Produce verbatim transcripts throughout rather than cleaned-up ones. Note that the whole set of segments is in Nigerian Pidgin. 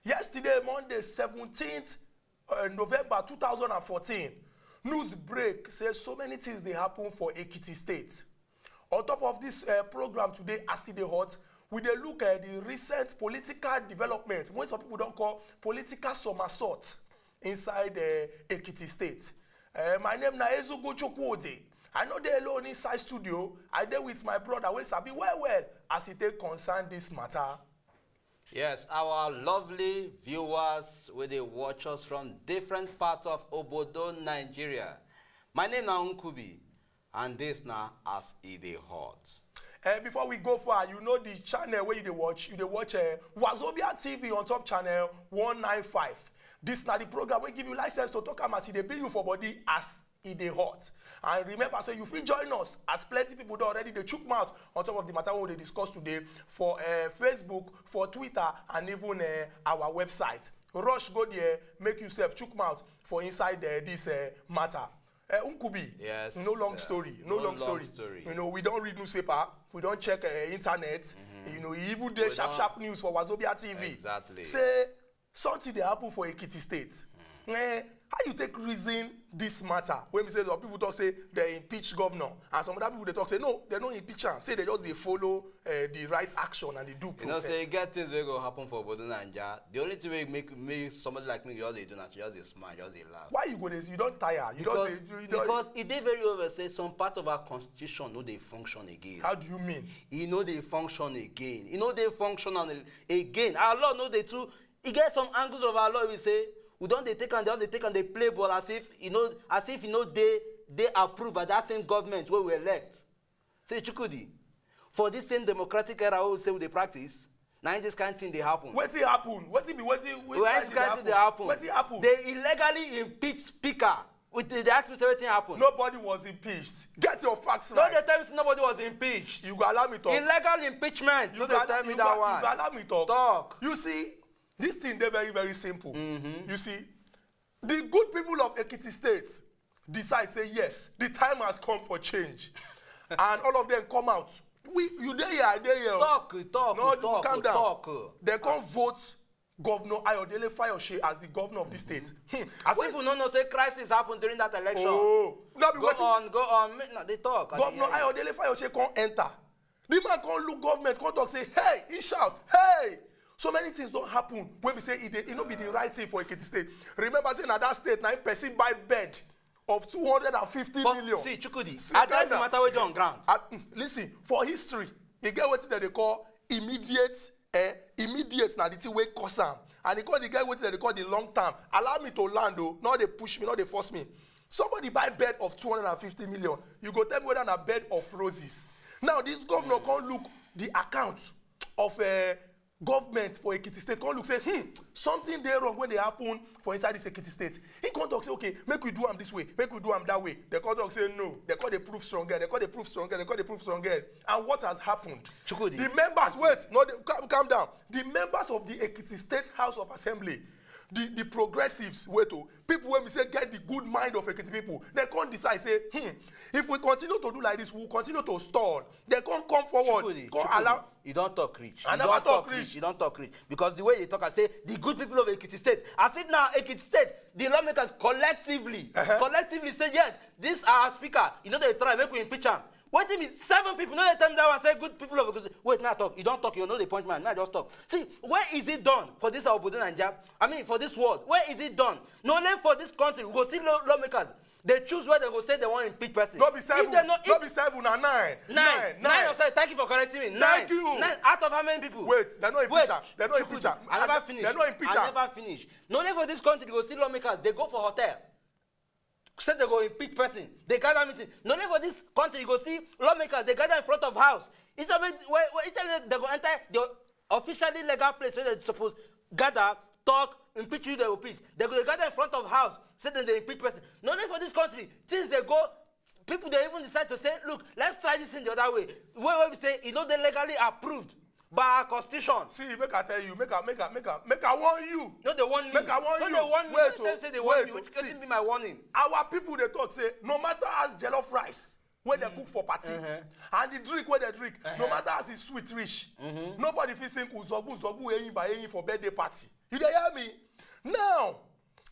Yesterday, Monday, seventeenth uh, November two thousand and fourteen, news break say so many things dey happen for Ekiti State. On top of this uh, program today, as e dey hot, we dey look at the recent political development, wey some people don call political somersault inside uh, Ekiti State. Uh, my name na Ezugo Chukwudi. I no dey alone inside studio. I dey with my brother wey sabi well well as e take concern this matter. Yes, our lovely viewers wey dey watch us from different parts of Obodo, Nigeria. My name na Nkubi, and this na As E Dey Hot. Uh, before we go far, you know the channel where you dey watch. You dey watch uh, Wazobia T V on top channel one nine five. This na the program wey give you license to talk am as e dey be you for body as e dey hot. And remember say you fit join us as plenty people don already dey chook mouth on top of the matter wey we dey discuss today for uh, Facebook, for Twitter, and even uh, our website. Rush go there, make yourself chook mouth for inside uh, this uh, matter. Uh, Nkubi, Yes, no long uh, story, no, no long long story. story. You know, we don't read newspaper, we don't check uh, internet. You know, e even dey We sharp don't- sharp news for Wazobia T V. Exactly. Say something dey happen for Ekiti State. Eh, how you take reason this matter? When we say some people talk say they impeach governor, and some other people dey talk say no, they no impeach am. Say they just dey follow uh, the right action and the due You know, process. say e get things wey go happen for Obodo Naija. The only thing wey make make somebody like me just dey do na to just dey smile, just dey laugh. Why you go dey? You don tire. You Because don dey. You don, because e dey very obvious say some part of our constitution no dey function again. How do you mean? E no dey function again. E no dey functional again. Our law no dey too. E get some angles of our law we say we don dey take am, dey don dey take am, dey play ball as if e no as if e no dey dey approved by that same government wey we elect. Say Chukwudi, for this same democratic era wey we say we dey practice, na im this kind thing dey happen. Wetin happen? Wetin be wetin? Why this kind thing dey happen? Wetin happen? They illegally impeach speaker. With the, they ask me say wetin happen. Nobody was impeached. Get your facts No, right. They tell me say nobody was impeached. You go allow me talk. Illegal impeachment. You No, go they allow- tell me you that go- one. You go allow me talk. Talk. You see, this thing dey very very simple. You see, the good people of Ekiti State decide say yes, the time has come for change, and all of them come out. We, you dey here, I dey here. Talk, talk, No, talk, calm down. Talk. They come vote Governor Ayodele Fayose as the governor of the state. Hmm. As Wait. If you no know say crisis happen during that election. Oh, no be Go wetin on, go on. Make, no, they talk. I dey Governor hear you. Ayodele Fayose come enter. The man come look government, come talk say, hey, he shout, hey. So many things don happen wey be say e dey, e no be the right thing for Ekiti State. Remember say na that state na im person buy bed of two hundred and fifty For- million. See, Chukwudi, See, address calm the down. Matter wey dey on ground. Ah, mm, listen, for history, e get wetin dem dey call immediate, eh, immediate na the thing wey cause am, and e come dey get wetin dem dey call the long term. Allow me to land o, no dey push me, no dey force me. Somebody buy bed of two hundred and fifty million, you go tell me whether na bed of roses. Now this governor come look the account of uh, government for Ekiti State, come look say, hmm, something dey wrong wey dey happen for inside this Ekiti State. He come talk say, okay, make we do am this way, make we do am that way. They come talk say no, they come dey prove strong girl, they come dey prove strong girl, they come dey prove strong girl. And what has happened? Chukwudi. The members, wait, no, dey, calm, calm down. The members of the Ekiti State House of Assembly, the the progressives, wait o, people wey be say get the good mind of Ekiti people, they come decide say, hmm, if we continue to do like this, we will continue to stall. They come come forward, Chukwudi, come Chukwudi, allow. You don talk reach. I You never don talk reach. You don talk reach because the way you talk, I say the good people of Ekiti State. As if now Ekiti State, the lawmakers collectively, Uh-huh. collectively say yes. This our speaker. You know they try make we impeach am. Wetin be seven people? No, they tell me that one. Say good people of Ekiti State. Wait, now talk. You don talk. You know the point man. Now just talk. See, where is it done for this Obodo Naija? I mean, for this world, where is it done? No, only for this country, we go see law- lawmakers. They choose where they go say they want impeach person. No be seven, If they no, no if- be seven, na nine. Nine. Nine. Nine. Sorry, thank you for correcting me. Nine. Thank you. Nine out of how many people? Wait, they no impeach Wait, am. They no impeach am. I never finish. They no impeach I am. Never finish. No, only for this country, they go see lawmakers. They go for hotel. Say they go impeach person. They gather meeting. No, only for this country, you go see lawmakers. They gather in front of house. Instead of where, where, instead of they go enter the officially legal place where they suppose gather, talk, impeach you, they will impeach. They go they gather in front of house. Say then they impeach person. No, only for this country, things they go People dey even decide to say, look, let's try this thing the other way. Wey wey be say e no dey legally approved by our constitution. See, make I tell you, make I make I make I make I warn you. No dey warn me. Make I warn you. No dey warn me. Wait, no dey tell me say dey warn me. Which wetin be my warning? Our people dey talk say no matter as jollof rice wey dem cook for party and the drink wey dem drink, no matter as e sweet reach, nobody fit sing uzogbu uzogbu eyin by eyin for birthday party. You dey hear me? Now,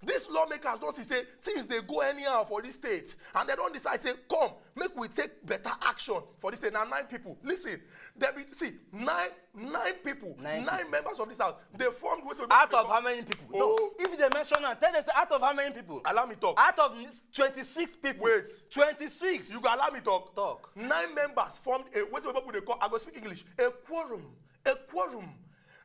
these lawmakers don see say things dey go anyhow for this state, and dem don decide say, come, make we take better action for this state. Na nine people. Listen, dem be, see, nine nine people, nine members of this house, they formed wetin we dey call. Out of how many people? No. Oh. If you dey mention am, tell them say out of how many people? Allow me talk. Out of twenty-six people. Wait. Twenty-six. You go allow me talk? Talk. Nine members formed a, wetin we dey call, I go speak English, a quorum. A quorum.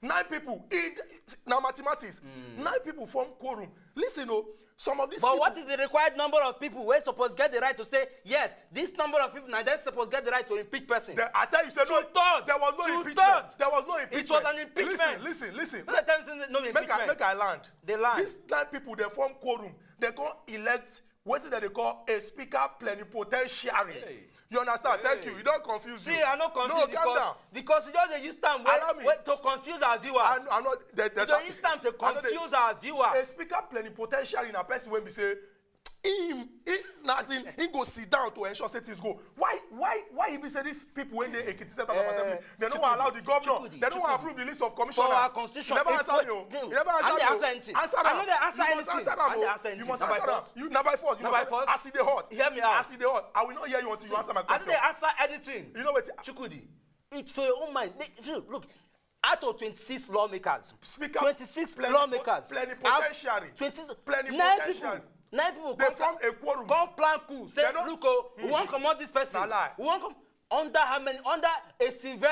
Nine people. It, na mathematics. Nine people form quorum. Listen o, some of these people. But what is the required number of people wey suppose get the right to say, yes, this number of people na dem suppose get the right to impeach person? The, I tell you say no. Two-thirds. There was no impeachment. Two-thirds. There was no impeachment. It was an impeachment. Listen, listen, listen. No dey tell me say no be impeachment. Make I, make I land. Dey land. These nine people, they form quorum. They come elect wetin dem dey call a speaker plenipotentiary. Hey. You understand? Thank you. You don confuse you. See, I no confuse. No, calm down. Because you just dey use term wey to confuse our viewers. I, I no, there, there's a, you dey use term to confuse our viewers. A speaker plenipotentiary na person wey be say him, he, na as in, he go sit down to ensure say things go. Why, why, why e be say these people wey dey Ekiti State House of Assembly, they no wan allow the governor, they no wan approve the list of commissioners? For our constitution, you never answer me o. You never answer me o. Answer am. I no dey answer anything. You must answer am o. You must answer am. You, na by force. You must answer. As e dey hot. Hear me out. As e dey hot. I will not hear you until you answer my question. I no dey answer anything. You know wetin? Chukwudi, it's for your own mind. Make, see, look, out of twenty-six lawmakers, speaker, twenty-six lawmakers, plenipotentiary, twenty, nine people, nine people come, come plan coup. Say, look o, we wan comot this person. Na lie. We wan come under how many? Under a severe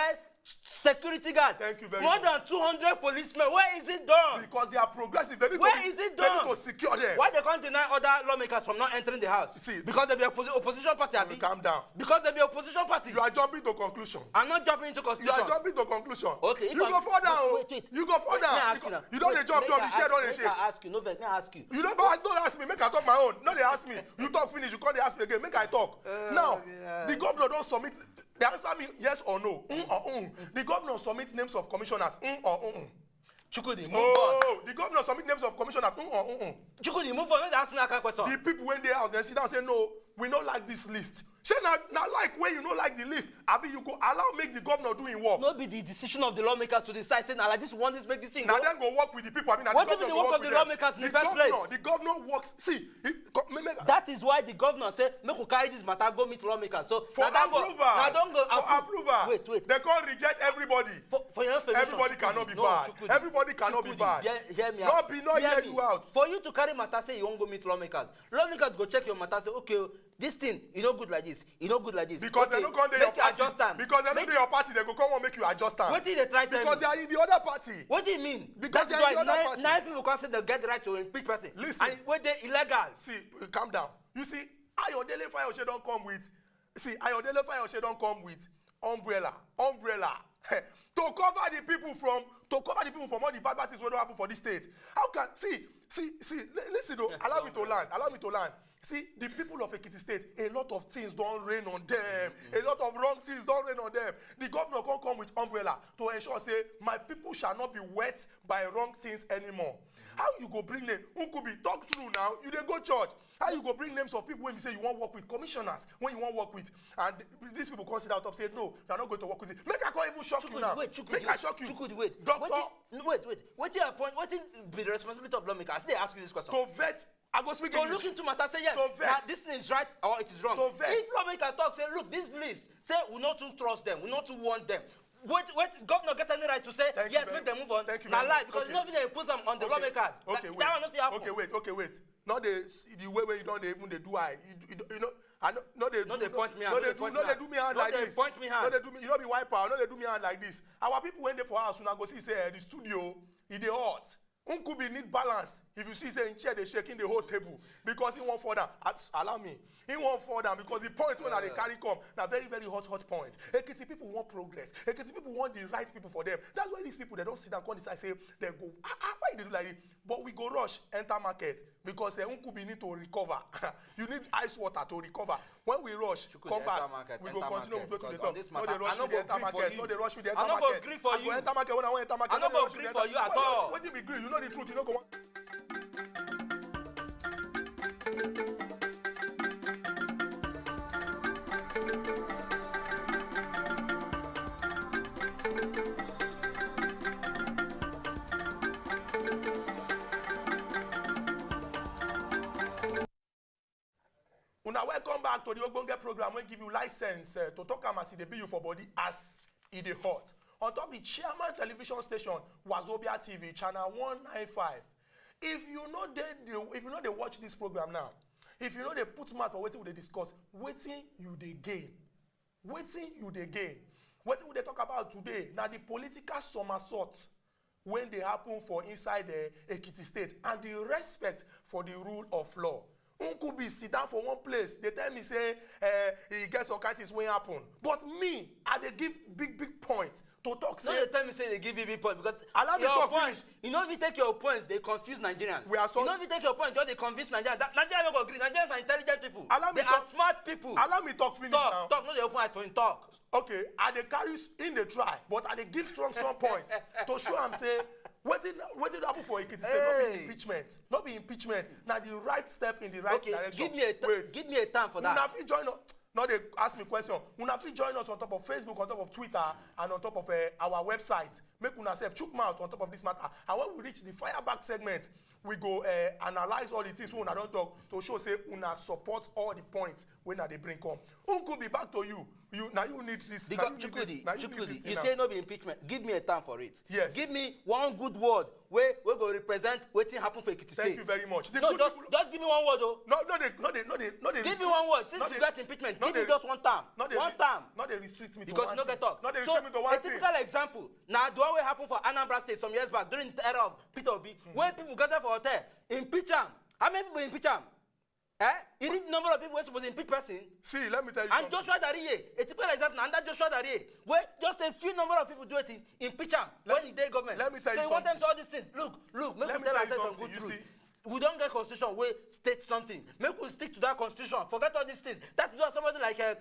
security guard. Thank you very much. More than two hundred policemen. Where is it done? Because they are progressive. They need to be, where is it done? They need to secure them. Why they can't deny other lawmakers from not entering the house? See, because they be opposi-, opposition party, abi? Calm down. Because they be opposition party. You are jumping to conclusion. I'm not jumping into conclusion. You are jumping to conclusion. Okay, you go fall down. Wait, wait, wait. You go fall down. Make I ask you now. You don dey jump, jump, the chair don dey shake. Make I ask you. No vex, make I ask you. You never ask, don't ask me. Make I talk my own. No dey ask me. You talk finish, you come dey ask me again. Make I talk. Now, the governor don submit. They answer me yes or no. Mm or mm. The governor submit names of commissioners. Mm or mm. Chukwudi, move on. Oh, the governor submit names of commissioners. Mm or mm. Chukwudi, move on. No dey ask me that kind of question. The people wey dey house, they sit down say, no, we no like this list. Shey na, na like when you no like the list, abi you go allow make the governor do him work? No be the decision of the lawmakers to decide say na like this we want this, make this thing go? Na dem go work with the people, abi na the governor go work with them? Wetin be the work of the lawmakers in the first place? The governor, the governor works. See, he, co-, me, me, that is why the governor say make we carry this matter go meet lawmakers. So for approval, na don go, na don go for approve. Approval. Wait, wait. They come reject everybody. For, for your information, Chukwudi, no, Chukwudi. Everybody cannot be bad. Everybody cannot be bad. Hear, hear me out. No be, no hear you out. For you to carry matter say you wan go meet lawmakers, lawmakers go check your matter say, okay, this thing, e no good like this, e no good like this. Because they no come dey your party. Because they no dey your party, they go come wan make you adjust am. Wetin you dey try tell me? Because they are in the other party. Wetin you mean? Because they are in the other party. That is why nine, nine people come say they get the right to impeach person. Listen. And wey dey illegal. See, calm down. You see, Ayodele Fayose don come with, see, Ayodele Fayose don come with umbrella, umbrella to cover the people from, to cover the people from all the bad, bad things wey don happen for this state. How can, see, see, see, li-, listen o, allow me to land, allow me to land. See, the people of Ekiti State, a lot of things don rain on them. A lot of wrong things don rain on them. The governor come come with umbrella to ensure say my people shall not be wet by wrong things anymore. How you go bring name? Nkubi, talk true now. You dey go church. How you go bring names of people wey be say you wan work with, commissioners wey you wan work with, and th-, these people come sit down top say, no, you are not going to work with it. Make I come even shock you now. Chukwudi, wait, Chukwudi, wait. Make I shock you. Chukwudi, wait. Doctor. Wetin, no, wait, wait. Wetin your point? Wetin be the responsibility of lawmaker? I still dey ask you this question. To vet, I go speak English. To look into matter, say yes, to vet. Now this thing is right or it is wrong. To vet. If lawmaker talk say, look, this list, say we no too trust them, we no too want them. Wait, wait, governor get any right to say, yes, make them move on? Thank you very much. Na lie, because you no fit dey impose am on the lawmakers. Okay, wait. That one no fit happen. Okay, wait, okay, wait. No dey s-, the way wey you don dey even dey do eye. You, you, you know, I no, no dey do, no dey point me hand, no dey do, no dey do me hand like this. No dey point me hand. No dey do me, you no be wiper, no dey do me hand like this. Our people wey dey for house, una go see say, eh, the studio, e dey hot. Nkubi need balance. If you see say him chair dey shake, him dey hold table because he wan fall down. At- Allow me. He wan fall down because the point wey I dey carry come na very, very hot, hot point. Ekiti people want progress. Ekiti people want the right people for them. That's why these people, they don't sit down come decide say they go, ah, ah, why you dey do like this? But we go rush enter market because uh, Nkubi need to recover. You need ice water to recover. When we rush, come back. We go continue with wetin we dey talk. No dey rush me dey enter market. No dey rush me dey enter market. I go enter market when I wan enter market. No dey rush me dey enter. Wetin be gree? You know the truth. You no go wan. Una welcome back to the ogbonge program wey give you license uh, to talk am as e dey be you for body as e dey hot. On top the chairman television station, Wazobia T V, channel one nine five. If you no dey the, if you no dey watch this program now, if you no dey put mouth for wetin we dey discuss, wetin you dey gain? Wetin you dey gain? Wetin we dey talk about today na the political somersault wey dey happen for inside uh, Ekiti State and the respect for the rule of law. Nkubi sit down for one place, dey tell me say uh, e get some kind things wey happen. But me, I dey give big, big point to talk say. No dey tell me say dey give you big point because allow me talk finish. You no fit take your point dey confuse Nigerians. We are so. You no fit take your point just dey convince Nigerians. That, Nigerians no go gree. Nigerians are intelligent people. Allow me talk. They are smart people. Allow me talk finish now. Talk, talk, no dey open eyes for him talk. Okay, I dey carry s- in the try, but I dey give strong, strong point to show am say wetin wetin happen for Ekiti State no be impeachment, no be impeachment. Na the right step in the right direction. Give me a t- Wait, give me a time for that. Una fit join us. No dey ask me question. Una fit join us on top of Facebook, on top of Twitter, and on top of uh, our website. Make una sef chook mouth on top of this matter. And when we reach the fire back segment, we go uh, analyze all the things wey una don talk to show say una support all the points wey una dey bring come. Nkubi, back to you. You na you need this. Na you need this. Na you need this thing now. You say no be impeachment. Give me a time for it. Yes. Give me one good word wey wey go represent wetin happen for Ekiti State. Thank you very much. No, just just give me one word o. No, no dey no dey no dey no dey. Give me one word since you get impeachment. Give me just one term. One term. No dey restrict me to one thing. Because you no get talk. No dey restrict me to one thing. So a typical example na the one wey happen for Anambra State some years back during the era of Peter Obi, wey people gather for hotel, impeach am. How many people impeach am? Eh? He read the number of people wey suppose impeach person. See, let me tell you something. And Joshua Dariye, a typical example na under Joshua Dariye, wey just a few number of people do it, impeach am when he dey government. Let me tell you something. So you want them to all these things. Look, look, make we tell ourselves some good truth. We don get constitution wey state something. Make we stick to that constitution. Forget all these things. That is why somebody like uh,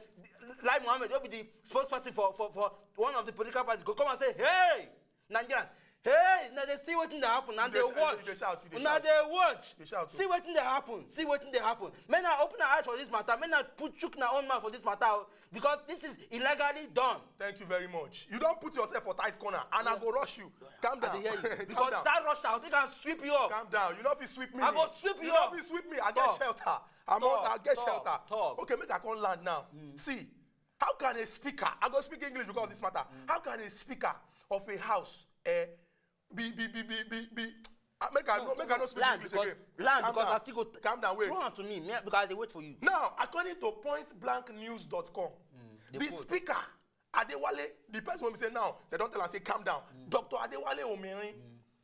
Lai Mohammed, wey be the spokesperson for, for, for one of the political parties, go come and say, hey, Nigerians, hey, now they see wetin dey happen and they watch. Now they watch. See wetin dey happen. See wetin dey happen. Make una open our eyes for this matter. Make una put chook una own mouth for this matter o, because this is illegally done. Thank you very much. You don put yourself for tight corner and I go rush you. Calm down. I dey hear you. Because that rush, I think I sweep you off. Calm down. You no fit sweep me. I go sweep you off. You no fit sweep me. I get shelter. I'm on. I get shelter. Talk. Okay, make I come land now. See, how can a speaker, I go speak English because of this matter. How can a speaker of a house eh, be be be be be be ah, make I no make I no speak English again. Land because I still go. Calm down, wait. Throw am to me because I dey wait for you. Now, according to point blank news dot com, the speaker Adewale, the person wey be say now they don tell am say calm down, Doctor Adewale Omirin,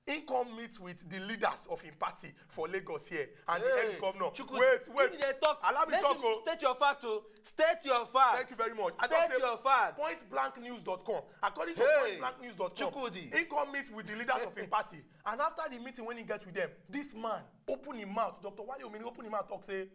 he come meet with the leaders of him party for Lagos here and the ex-governor. Wait, wait. Allow me talk o. State your fact o. State your fact. Thank you very much. State your fact. Point blank news dot com. According to point blank news dot com, he come meet with the leaders of him party. And after the meeting when he get with them, this man open him mouth. Doctor Wale Omini open him mouth talk say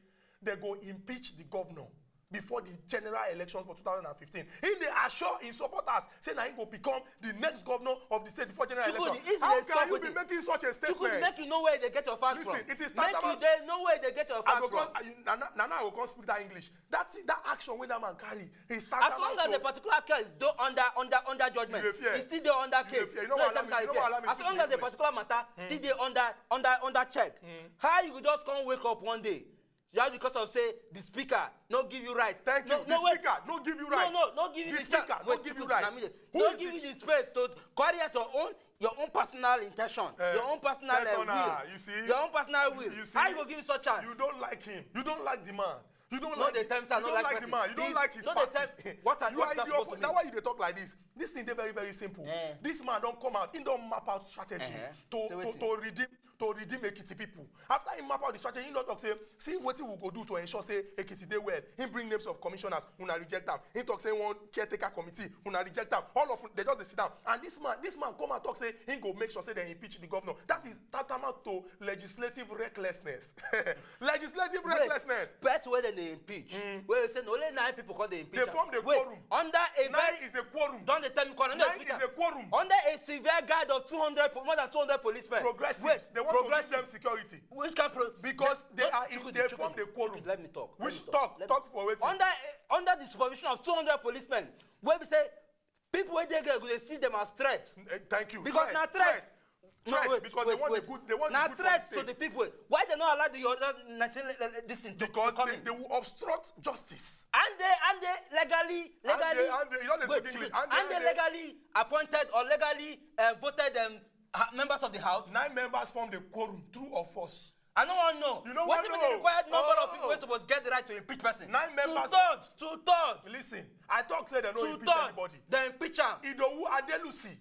they go impeach the governor before the general elections for two thousand and fifteen. He dey assure his supporters say na he go become the next governor of the state before general election. How can you be making such a statement? Chukwudi, make you know where they get your facts from. Listen, it is tantamount. Make you dey know where they get your facts from. I go come, I, na, na, na, I go come speak that English. That thing, that action wey that man carry, is tantamount. As long as a particular case dey under under under judgment, e still dey under case. You dey fear. You no wan allow me, you no wan allow me speak English. As long as a particular matter still dey under under under check, how you go just come wake up one day just because of say the speaker no give you right? Thank you. The speaker no give you right. No, no, no give you the chance. The speaker no give you right. Who is the ch- No give you the space to carry out your own your own personal intention, your own personal uh, will, you see? Your own personal will. You see? How you go give you such chance? You don't like him. You don't like the man. You don't No, like they the, tell me say I you no don't like like the person. Man. You don't This- like his no, they party. Tell, what are You what are in that the supposed to oppo- That's mean? Why you dey talk like this. This thing dey very, very simple. Eh. This man don come out. He don map out strategy Eh. to, Say to, wetin? to redeem to redeem Ekiti people. After he map out the strategy, he don talk say, see wetin we go do to ensure say Ekiti dey well. He bring names of commissioners, una reject am. He talk say one caretaker committee, una reject am. All of they just dey sit down. And this man, this man come and talk say he go make sure say dem impeach the governor. That is tantamount to legislative recklessness. Legislative Wait, recklessness. Person wey dem dey impeach. Wey say na only nine people come dey impeach. They am. form the Wait, quorum. Under a Nine very is a quorum. Don dey tell me corner. Nine is a quorum. Under a severe guard of two hundred po- more than two hundred policemen. Progressives. Wait, They want to give progressive. them security. Which kind pro- Because they Wait, are in, Chukwudi, they Chukwudi, form the quorum. Chukwudi, let me talk. Let Which me talk? Let me- Talk for wetin? Under under the supervision of two hundred policemen. Wey be say people wey dey there go dey see them as threat. Eh, thank you. Because na threat. Threat. No, wait, Because wait, they want wait. the good. They want Na the good threat for to the the state. People. Why they not allow the other nineteen le- le- this thing to, Because to come they, in? They will obstruct justice. And they and they legally And they, legally and they, you don't dey wait, speak English. and, And they they, legally appointed or legally uh, voted um, ha- members of the house. Nine members form the quorum, true or false? I no wan know. You no What wan if the know. Required number of Oh. People wey suppose get the right to impeach person? Nine members. Two thirds. Two thirds. Listen, I talk say they no Two impeach thirds. Anybody. They impeach am. Idowu Adelusi.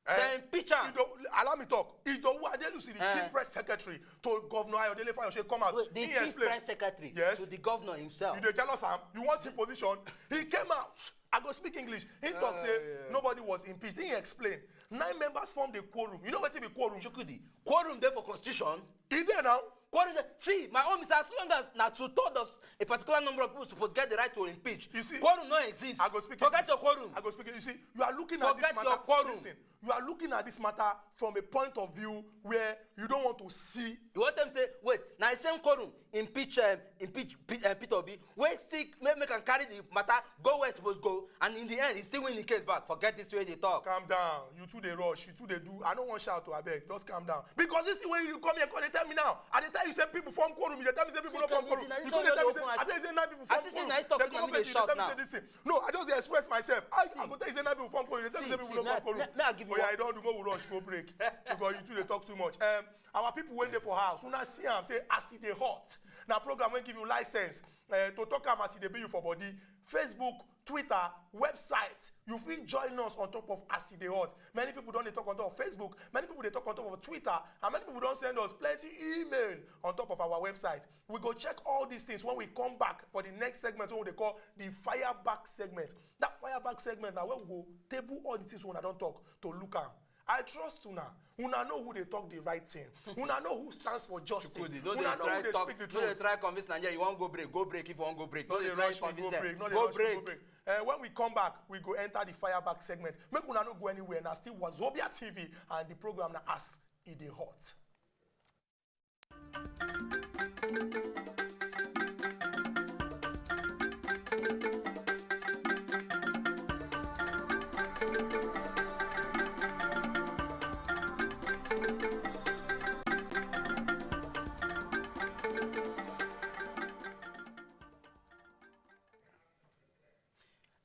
Eh? They impeach am. Idowu, allow me talk. Idowu Adelusi, the Eh. Chief Press Secretary to Governor Ayodele Fayose, come out. Wait, the He chief explain. Press secretary Yes. To the governor himself. You dey jealous am? You want the position? He came out. I go speak English. He talk say yeah. Nobody was impeached. He explain. Nine members form the quorum. You know wetin be quorum? Chukwudi, quorum dey for constitution. E dey now. Quorum dey. See, my own is as long as na two thirds of a particular number of people suppose get the right to impeach. You see, Quorum no exist. I go speak Forget English. Your quorum. I go speak. You see, you are looking at this Forget matter. Your quorum. Listen, you are looking at this matter from a point of view where you don't want to see. You want them say, wait, na the same quorum impeach, um, impeach, P- uh, Peter Obi. Wait, still make make am carry the matter go where e suppose go, and in the end, he still win the case back. Forget this way they talk. Calm down. You too dey rush. You too dey do. I no wan shout to abeg. Just calm down. Because this thing wey you come here come dey tell me now. I dey tell you say people form quorum. You dey tell me say people no form quorum. You come dey tell me say I tell you say nine people form quorum. Then come up person dey tell me say this thing. No, I just dey express myself. I I go tell you say nine people form quorum. You dey tell me say people no form quorum. Oh yeah, I don do. Go we rush go break. Because you too dey talk too much. Um, our people wey dey for house, una see am say as e dey hot. Na program wey give you license uh, to talk am as e dey be you for body. Facebook, Twitter, website. You fit join us on top of as e dey hot. Many people don dey talk on top of Facebook. Many people dey talk on top of Twitter, and many people don send us plenty email on top of our website. We go check all these things when we come back for the next segment wey we dey call the fire back segment. That fire back segment na where we go table all the things wey una don talk to look am. I trust una. Una know who dey talk the right thing. Una know who stands for justice. Chukwudi, no Una dey know who try dey talk. Speak the No dey truth. Try convince Nigeria. You wan go break? Go break if you wan go break. No No dey dey Try rush me, go convince break. them. No dey Go rush me, go break. break. Uh, when we come back, we go enter the fire back segment. Make una no go anywhere. Na still Wazobia T V and the program na as e dey hot.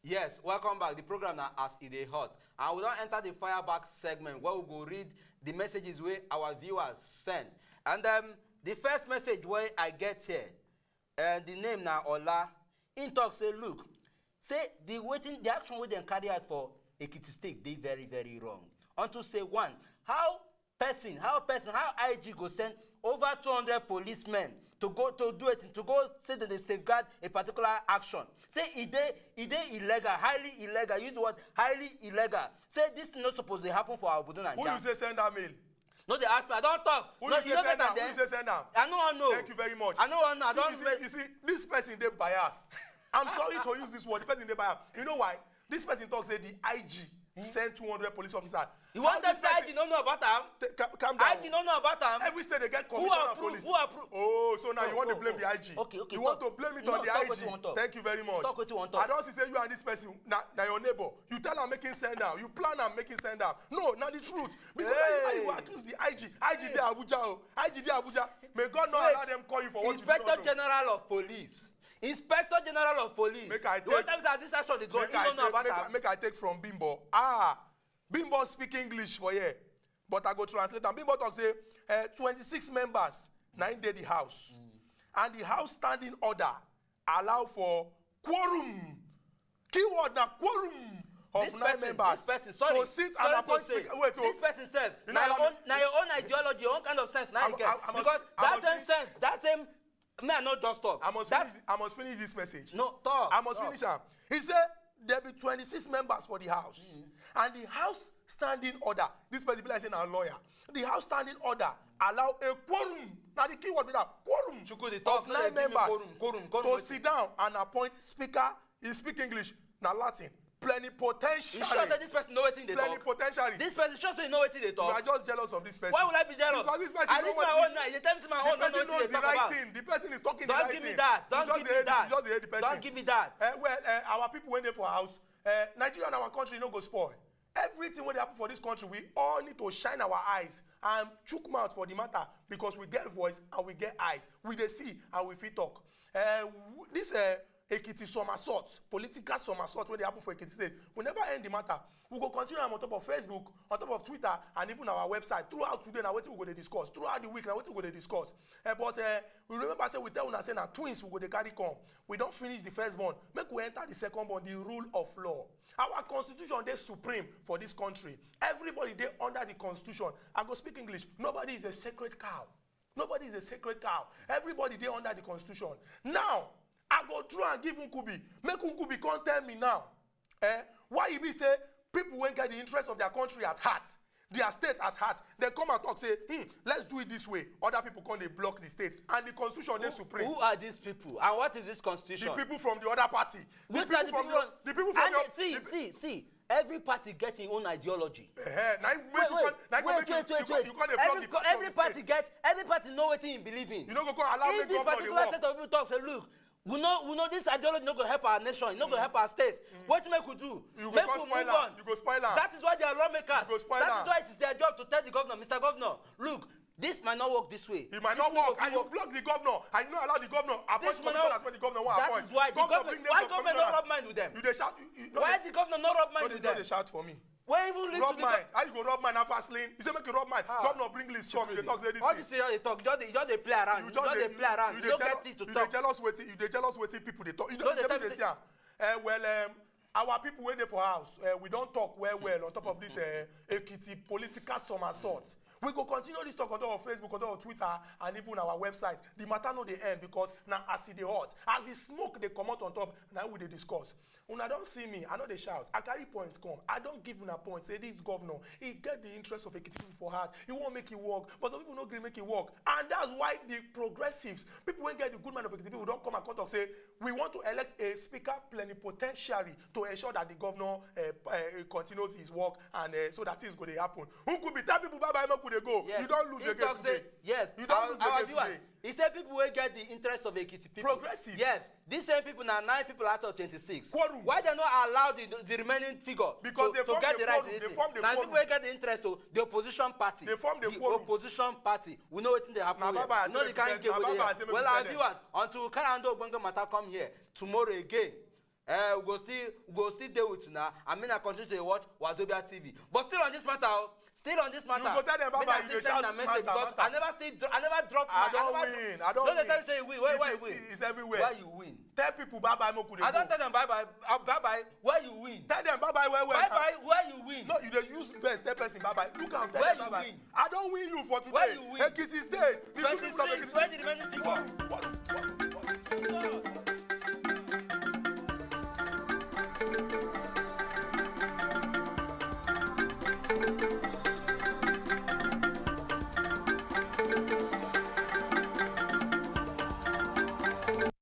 Yes, welcome back. The program na as e dey hot. And we don enter the fire back segment where we go read the messages wey our viewers send. And um, the first message wey I get here, and the name na Ola. He talk say, look, say the wetin the action wey dem carry out for Ekiti State dey very, very wrong. Unto say one, how person, how person, how I G go send over two hundred policemen to go to do it, to go say that they safeguard a particular action. Say e dey e dey illegal, highly illegal. Use the word highly illegal. Say this thing no suppose dey happen for our obodo Naija. Who you say send that mail? No dey ask me. I don talk. Who no, you say send am? Who you say send am? I no wan know. Thank you very much. I no wan know. I don. You see, you see, this person dey biased. I'm sorry to use this word. The person dey biased. You know why? This person talk say the I G send two hundred police officers. You wan tell me I G no know about am? Calm down. I G no know about am? Every state dey get commissioner of police. Who approve? Who approve? Oh, so now you want to blame the I G? Okay, okay. You want to blame it on the I G? Thank you very much. Talk wetin you wan talk. I don see say you and this person na na your neighbor. You tell am make him send am. You plan am make him send am. No, na the truth. Because how you go accuse the I G? I G dey Abuja o. I G dey Abuja. May God not allow them call you for what you do not know. Inspector General of Police. Inspector General of Police. Make I take. You wan tell me say as this action dey go, you no know about am? Make I take from Bimbo. Ah, Bimbo speak English for here, but I go translate am. Bimbo talk say uh, twenty-six members na im dey the house, mm. And the house standing order allow for quorum. Keyword na quorum of This nine person, members this person, sorry, to sit sorry and appoint to say, speaker. Wait, oh, this person sef, You na know your how own, na your own ideology, your own kind of sense, na I- you get. I- I must- Because I that must same finish- sense, that same, me I no just talk. I must That- finish. I must finish this message. No talk. I must talk. finish am. He say there be twenty-six members for the house, and the house standing order. This person be like say na lawyer. The house standing order allow a quorum. Na the key word be that quorum Chukwudi, talk, of no nine dey give me members quorum, quorum, quorum to wetin? sit down and appoint speaker. He speak English, na Latin. Plenipotentiary. You sure say this person know wetin dey talk? Plenipotentiary. This person sure say you know wetin dey You are talk? Just jealous of this person. Why would I be jealous? Because this person I know read what my he- own now. You tell me say my The own no know person wetin knows dey the talk right about. Thing. The person is talking the Don't right give me thing. that. Don't You just give dey me hate- that. You just dey hate the person. Don't give me that. Uh, well, uh, our people wey dey for house, uh, Nigeria and our country no go spoil. Everything wey dey happen for this country, we all need to shine our eyes and chook mouth for the matter, because we get voice and we get eyes. We dey see and we fit talk. Uh, w- this uh, Ekiti somersault, political somersault wey dey happen for Ekiti State, we never end the matter. We go continue am on top of Facebook, on top of Twitter, and even our website. Throughout today, na wetin we go dey discuss. Throughout the week, na wetin we go dey discuss. Uh, but uh, we remember say we tell una say na twins we go dey carry come. We don finish the first born. Make we enter the second born, the rule of law. Our constitution dey supreme for this country. Everybody dey under the constitution. I go speak English. Nobody is a sacred cow. Nobody is a sacred cow. Everybody dey under the constitution. Now, I go through and give Nkubi. Make Nkubi come tell me now. Eh? Why e be say people wey get the interest of their country at heart, their state at heart, dem come and talk say, hmm, let's do it this way. Other people come dey block the state, and the constitution dey supreme. Who are these people? And what is this The constitution? People from the other party. The Which are the from people? The, the people from And the, they- see, the, see, see. Every party get im own ideology. Eh, na im Wait, make you wait, come, na im go wait, make you, wait, wait, you, come- wait. You come dey block Every, the party every of the party state. Get, every party know wetin e believe in. You no go come allow If make this governor dey particular work. Set of people talk say, look, we know, we know this ideology no go help our nation, e no go help our state. Wetin make we do? You go Make come we spoil move am. On. You go spoil am. That is why they are lawmakers. You go spoil That am. Is why it is their job to tell the governor, Mister Governor, look, this might not work this way. It might This not thing go work, fit and you work. Block the governor, and you no allow the governor appoint This might commissioners not- When the governor wan That appoint. Is why the Governor government, bring names why of government no commissioners. Rub mind with them? You dey shout. You, you, no Why dey- the governor no rub mind no with dey- no them? Dey shout for me. Wey even lead Rub to the mind. How you go rub mind after sling? You say make you rub mind. Ah. Governor bring list come. You dey talk say this All thing. This thing you dey talk, you just dey, you just dey play around. You just dey jealous- play around. You dey don't jealous- get it to You talk. dey jealous wetin? You dey jealous wetin people dey talk. You No don't dey dey tell people me dey see am. Eh, well, um, our people wey dey for house, uh, we don talk well well on top of this uh, Ekiti political somersault. We go continue this talk on top of Facebook, on top of Twitter, and even our website. The matter no dey end because na as e dey hot, as the smoke dey comot on top, na we dey discuss. Una don see me, I no dey shout. I carry points come. I don give una point. Say this governor, he get the interest of Ekiti people for heart. He wan make it work, but some people no gree make it work. And that's why the progressives, people wey get the good mind of Ekiti people, don come and come talk say, we want to elect a speaker plenipotentiary to ensure that the governor uh, uh, continues his work and uh, so that things go dey happen. Who could be tell people bye bye, make we dey go. Yes. You don lose He again talk today. Say, yes, You don our, lose our again viewers, today. He say people wey get the interest of Ekiti people. Progressives. Yes, these same people na nine people out of twenty-six. Quorum. Why they no allow the the remaining figure Because to, they to form get the the right quorum, to they this form thing? the Na quorum. People wey get the interest to the opposition party. They form the The quorum. Opposition party. We know wetin dey happen. Na Here. baba I We know say the kind make game we wey tell- dey. na baba I say make Well, we our tell them. Viewers, until we carry another ogbonge matter come here tomorrow again. Uh, we go still we go still dey with una. I mean, I continue to dey watch Wazobia T V. But still on this matter, oh, still on this matter. You go tell them bye make bye, I you still dey send shout una message matter, because matter. I never still dr- I never drop. I my- don never, win. I don Don't dey win. Tell me say you win. Where It- where you it- win? It's everywhere. Where you win? Tell people bye bye, make we dey I go. Don't tell them bye bye. Uh, bye bye. Where you win? Tell them bye bye, where where. Bye bye. Where you win? No, you dey use best tell person bye bye. Look am, tell Where them you bye bye. Win? I don win you for today. Where you win? Ekiti State. The good people of Twenty-six. Ekiti Where the remaining figure? What? What? What? What?